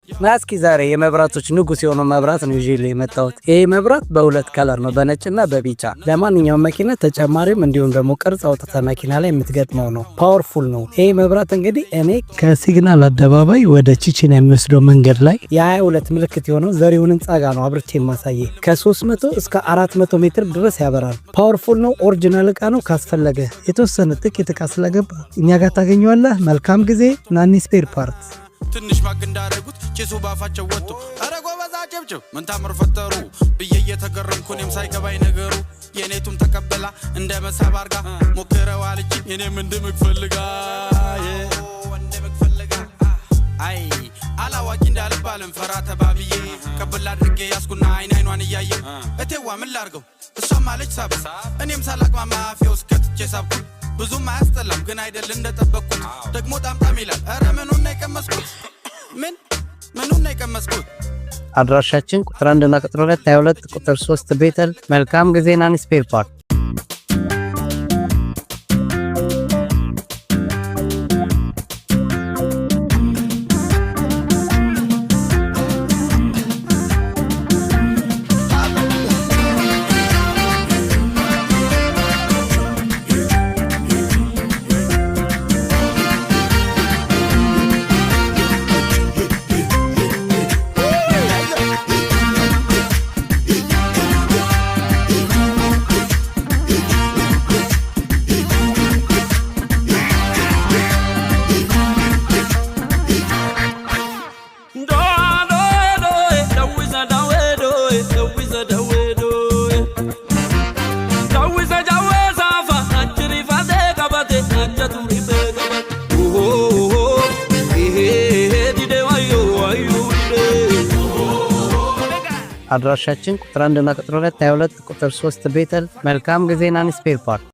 እስኪ ዛሬ የመብራቶች ንጉስ የሆነው መብራት ነው ይዤ የመጣሁት። ይህ መብራት በሁለት color ነው፣ በነጭና በቢጫ። ለማንኛውም መኪና ተጨማሪም እንዲሁም ደግሞ ቅርጽ አውጥተህ መኪና ላይ የምትገጥመው ነው። Powerful ነው ይህ መብራት። እንግዲህ እኔ ከሲግናል አደባባይ ወደ ቺቺን የሚወስደው መንገድ ላይ የ22 ምልክት የሆነው ዘሪሁን ህንፃ ጋር ነው አብርቼ የማሳየ። ከ300 እስከ 400 ሜትር ድረስ ያበራል። Powerful ነው። Original እቃ ነው። ካስፈለገ የተወሰነ ጥቂት እቃ ስለገባ እኛ ጋር ታገኘዋለህ። መልካም ጊዜ። ናኒ Spare Part። ትንሽ ማግ እንዳረጉት ጭሱ ባፋቸው ወጥቶ ኧረ ጎበዝ አጨብጭብ ምን ታምር ፈጠሩ ብዬ እየተገረምኩ እኔም ሳይገባኝ ነገሩ የኔቱም ተቀበላ እንደ መሳብ አርጋ ሞክረዋል እጅ እኔም እንድምግ ፈልጋ እንድምግ ፈልጋ። አይ አላዋቂ እንዳልባልም ፈራ ተባብዬ ቀብል አድርጌ ያስኩና አይን አይኗን እያየው እቴዋ ምን ላርገው እሷም አለች ሳብ እኔም ሳላቅማማ አፌ ውስጥ ከትቼ ሳብኩት። ብዙም አያስጠላም ግን አይደል እንደጠበቅኩት ደግሞ ጣምጣም ይላል። ኧረ ምኑን ነው የቀመስኩት? ምን ምኑን ነው የቀመስኩት? አድራሻችን ቁጥር 1 እና ቁጥር 2፣ 22፣ ቁጥር 3 ቤተል። መልካም ጊዜ። ናኒ Spare Part። አድራሻችን ቁጥር 1 እና ቁጥር 2፣ 22፣ ቁጥር 3 ቤተል። መልካም ጊዜ። ናኒ Spare Part።